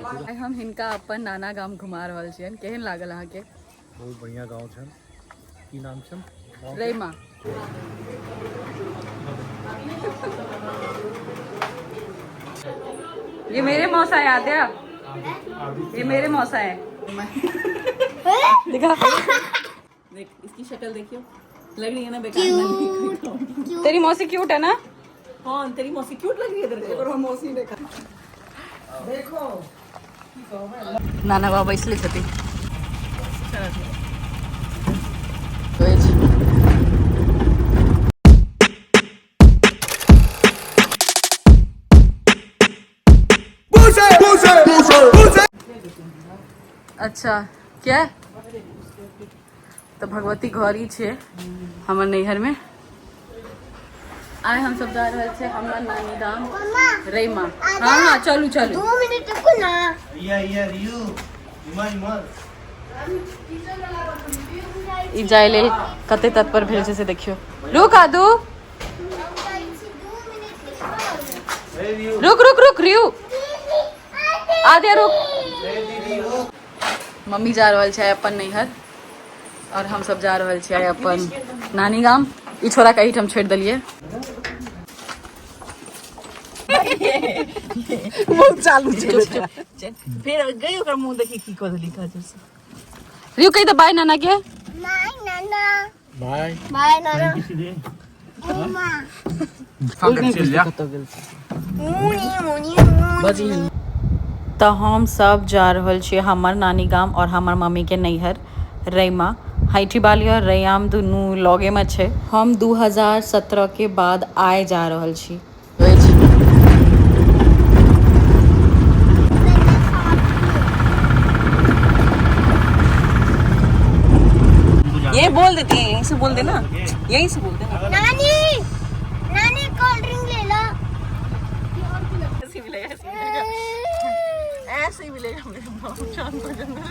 आइ हम हिनका अपन नाना गाम घुमा रहल छियनि। केहन लागल अहाँके? बहुत बढ़िया गाँव छनि। की नाम छनि? रैमा। ये मेरे मौसा है आद्या, ये मेरे मौसा है। दिखा, देख इसकी शक्ल देखियो, लग रही है ना बेकार। तेरी मौसी क्यूट है ना? कौन तेरी मौसी क्यूट लग रही है तेरे को? मौसी देखा देखो। नाना बाबा बैसले छथिन। अच्छा क्या तो भगवती घर ही छे हमर नैहर में। आइ हम सब जा रहल छे हमर नानी गाम रैमा। हाँ हाँ चलू चलू। 2 मिनट रुको ना। या या रियू इमर इमर ई जाय लेल कते तत्पर भेल छै से देखियो। रुक आदू, रुक रुक रुक रियू आद्या रुक। मम्मी जा रहल छै अपन नैहर और हम सब जा रहल छियै अपन नानी गाम। ई छोरा के एहिठाम छोड़ि देलियै। बहुत चालू छै। फिर गई ओकर मुंह देखी की कह देली काजल से। रियू कहि तऽ बाय नाना के। बाय नाना, बाय बाय नाना। मम्मा मुनी मुनी मुनी। तऽ हम सब जा रहल छियै हमर नानी गाम और हमर मम्मी के नैहर रैमा। हैठी बाली और रैयाम दुनू लगे में छै। हम 2017 के बाद आए जा रहल छी। ये बोल देती है, यहीं से बोल देना, यहीं से बोल देना। नानी नानी कोल्ड ड्रिंक ले लो। ऐसे ही मिलेगा, ऐसे ही मिलेगा, ऐसे ही मिलेगा मेरे बाप जान को जंगल।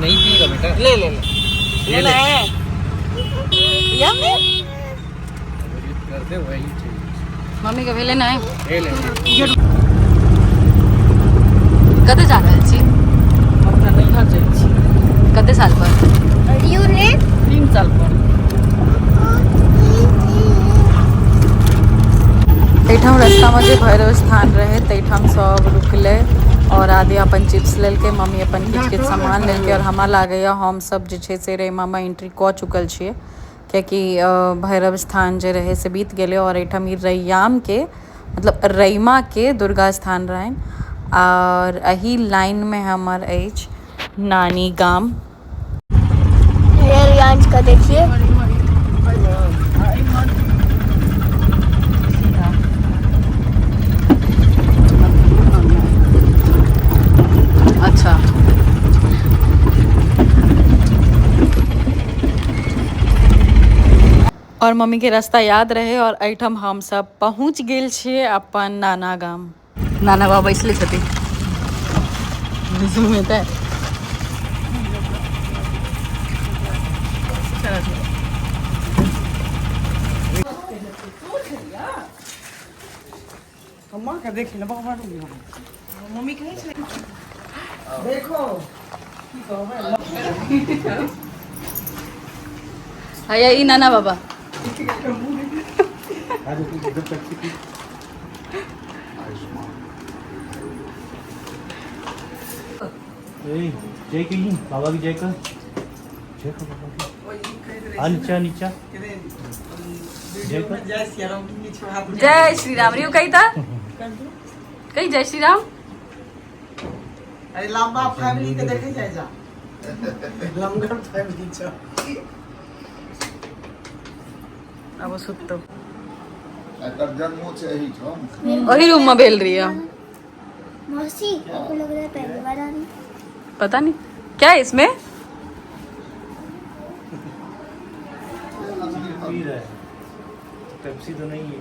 नहीं पिएगा बेटा। ले ले ले ले ले यम्मी करते वही चाहिए। मम्मी के भेलै नहि। ले ले। कतऽ जा रहल छी? अपना नैहर जाइ छी। कते साल पर? रियू ने 3 साल पर। एहिठाम रास्तामे जे भैरव स्थान रहे तैठाम सब रुकलै और आदि अपन चिप्स लेलकै, मम्मी अपन किछु किछु सामान लेलकै। और हमरा लागैए हम सब जे छै से रैमामे एंट्री कऽ चुकल छियै, कियाकि भैरव स्थान जे रहे से बीत गेलै। और एहिठाम ई रैयाम के मतलब रैमा के दुर्गा स्थान रहनि और एही लाइनमे हमर अछि नानी गाम। ये रियांश का देखिए। अच्छा और मम्मी के रास्ता याद रहे और एहिठाम हम सब पहुँच गेल छियै अपन नाना गाम। नाना बाबा बैसले छथिन। अम्मा के देख ले बाबा। मम्मी कहीं छलै। देखो की कहबै। हैया ई नाना बाबा। जय कही बाबा की जय कर, जय कर बाबा की। हाँ नीचा नीचा जय कर। जय सिया राम की नीचे हाथ। जय श्री राम। रियू कही था कही जय श्री राम। अरे लंबा फैमिली के देखे जाए जा, लंगर फैमिली छ। अब सुतो। एकर जन्मो छै एहिठाम। वही रूम में भेल रही है। मौसी आपको लग रहा है पहली बार आ रही? पता नहीं क्या है इसमें। पी रहा है पेप्सी तो नहीं है।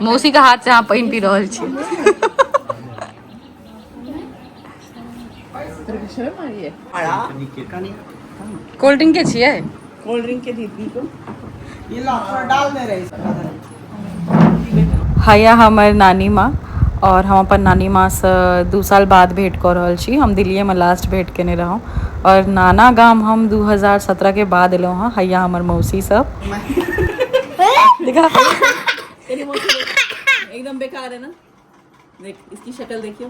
मौसी का हाथ से अहाँ पानि पी रहल छी। कोल्ड ड्रिंक के छियै? कोल्ड ड्रिंक के दीदी को ये लो थोड़ा डाल दे रही। हैया हमर नानी माँ और हम अपन नानी माँसँ 2 साल बाद भेंट कऽ रहल छी। हम दिल्लीएमे लास्ट भेंट केने रहौं और नाना गाम हम 2017 के बाद एलहुँ हँ। हैया हमर मौसी सब देखा एकदम बेकार है ना, देख इसकी शक्ल देखियो,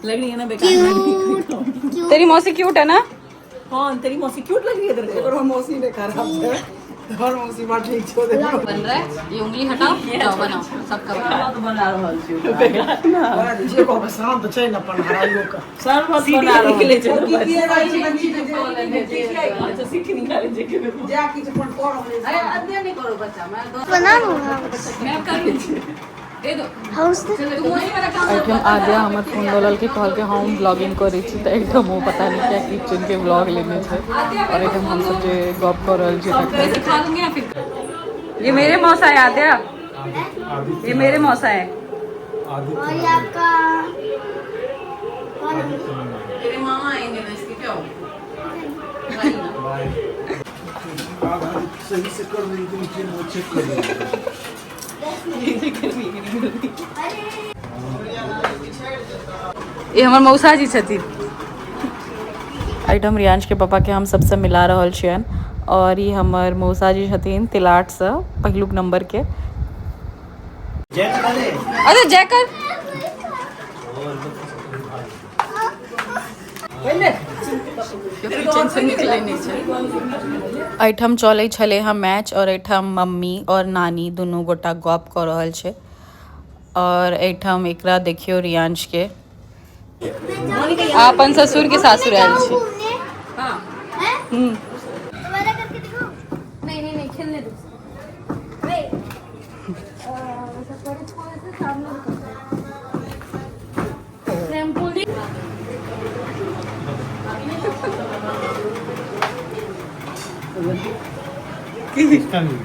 लग रही है ना बेकार लग रही है। तेरी मौसी क्यूट है ना? कौन तेरी मौसी क्यूट लग रही है तेरे को? तोहर मौसी ने खराब छै, तोहर मौसी बड़ ठीक छौ। देखो बन रहा है ये, उंगली हटाओ, जाओ बनाओ सबका बनाओ। बना रहल छी बेकार जे कहबै शांत छै ने अपन हराइयो के शरबत बना रहल छी। की की रहै छै बच्ची के जे अच्छा सीटी निकाले जे के जा किछु अपन कऽ रहल छै। अरे अद्या नहीं करो बच्चा, मैं बना लूंगा। मैं कर दे दो। हाउस। एहिठाम आद्या हमर फोन लऽ लेलकै, कहलकै हम ब्लॉगिंग करै छी, तऽ एहिठाम ओ पता नहि किया किचनके ब्लॉग लेने छै और एहिठाम हमसब जे गप कऽ रहल छी तखन। ये मेरे मौसा है आद्या, ये मेरे मौसा है। और ये आपका कौन है? तेरे मामा आएंगे ना, इसके क्या होगा? सही से कर रही तुम, वो चेक कर रही। ये हमर मौसा जी छथिन। एहिठाम रियांशके पापाके हम सबसँ मिला रहल छियनि और ई हमर मौसा जी छथिन तिलाटसँ पहिलुक नंबरके। जय कर ले। अरे जय कर। किचन से निकले नहीं छै। एहिठाम चलै छलै हँ मैच और एहिठाम मम्मी और नानी दुनू गोटा गप कऽ रहल छै और एहिठाम एकरा देखियौ रियांश के अपन ससुर के सासुर आयल छी। घूमने हाँ। हैं? हम्म। दोबारा करके दिखाओ। नहीं, खेलने दो। वेट, सब थोड़ा सा सामने रखो। शैम्पू। इसका भी।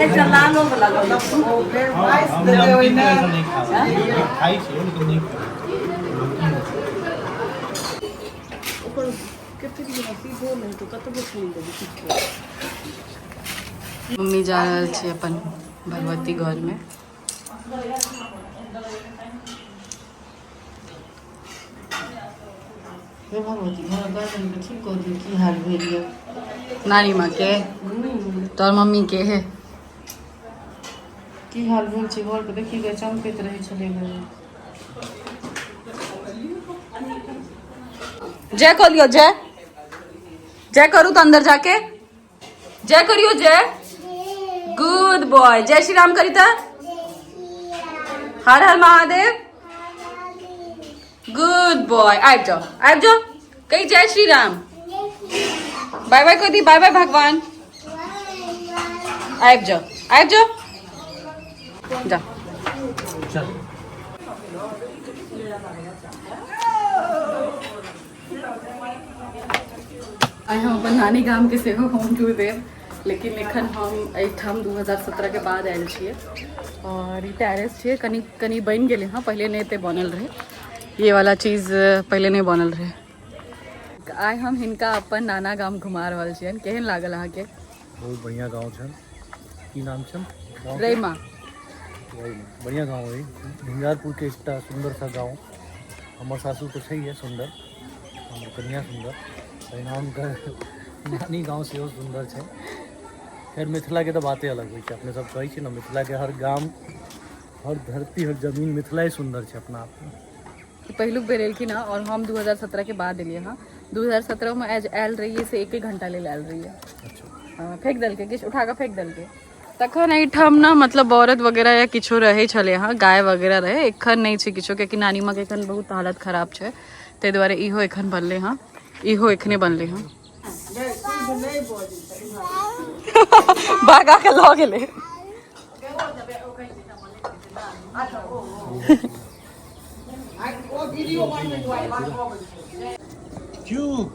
एकटा लालो वाला लऽ लो। ओ फेर हाँ, बाइस हम देबै नमकीन ओहिमे। ऐसा नहीं खाते, खाई छियै लेकिन नहीं खाई नमकीन। ओकर कतेक दिन पीबो नहि तऽ कतबो छानि देबै किछो। मम्मी जा रहल छै अपन भगवती घरमे। हे भगवती, घर गर्दन के ठीक कऽ दियौ, की हाल भेल यऽ। नानी माँ के, तोहर मम्मी के है। की हाल भेल छै घरके, देखी गे, चमकैत रहै छलै घर। जय कह लियो, जय जय करू तो अंदर जाके जय करियो, जय, गुड बॉय। जय श्री राम करी त, हर हर महादेव, गुड बॉय। आबि जाओ, आबि जाओ, कही जय श्री राम, बाय बाय कह दी, बाय बाय भगवान। आबि जाओ, आबि जाओ, जा। चल। आइ हम अपन नानी गामके सेहो होम टूर देब, लेकिन एखन हम एहिठाम 2017 के बाद आयल छियै और ई टेरेस छियै। कनि कनि बनि गेलै हँ, पहिले नहि एते बनल रहै। ये वाला चीज पहिले नहि बनल रहै। आइ हम हिनका अपन नाना गाम घुमा रहल छियनि। केहन लागल अहाँके? बहुत बढ़िया गाँव छन। की नाम छन गाँव के? रैमा। रैमा, बढ़िया गाँव है। झंझारपुर के एकटा सुंदर सा गाँव। हमर सासुर तऽ छैहे सुंदर, हमर कनिया सुंदर, तहिना हुनकर नानी गाँव सेहो सुंदर छै। खैर, मिथिलाके तऽ बाते अलग होइ छै। अपने सब कहै छियै ने, मिथिलाके हर गाम, हर धरती, हर जमीन मिथिला ही सुंदर छै अपना आपमे। पहिलुक बेर एलखिन हँ और हम 2017 के बाद एलियै हँ। 2017 मे आज आयल रहियै से एक एक घंटा लेल आयल रहियै। अच्छा। हाँ, फेंक देलकै, किछु उठा कऽ फेंक देलकै। तखन एहिठाम ने मतलब औरत वगैरह या किछो रहै छलै हँ, गाय वगैरह रहै। एखन नहि छै किछो, कियाकि नानी माँके एखन बहुत हालत खराब छै, ताहि दुआरे इहो एखन बनलै हँ, इहो एखने बनलै हँ। भागा के लऽ गेलै। ओ वीडियो बनबै दुआरे बात अबै छै। क्यूट।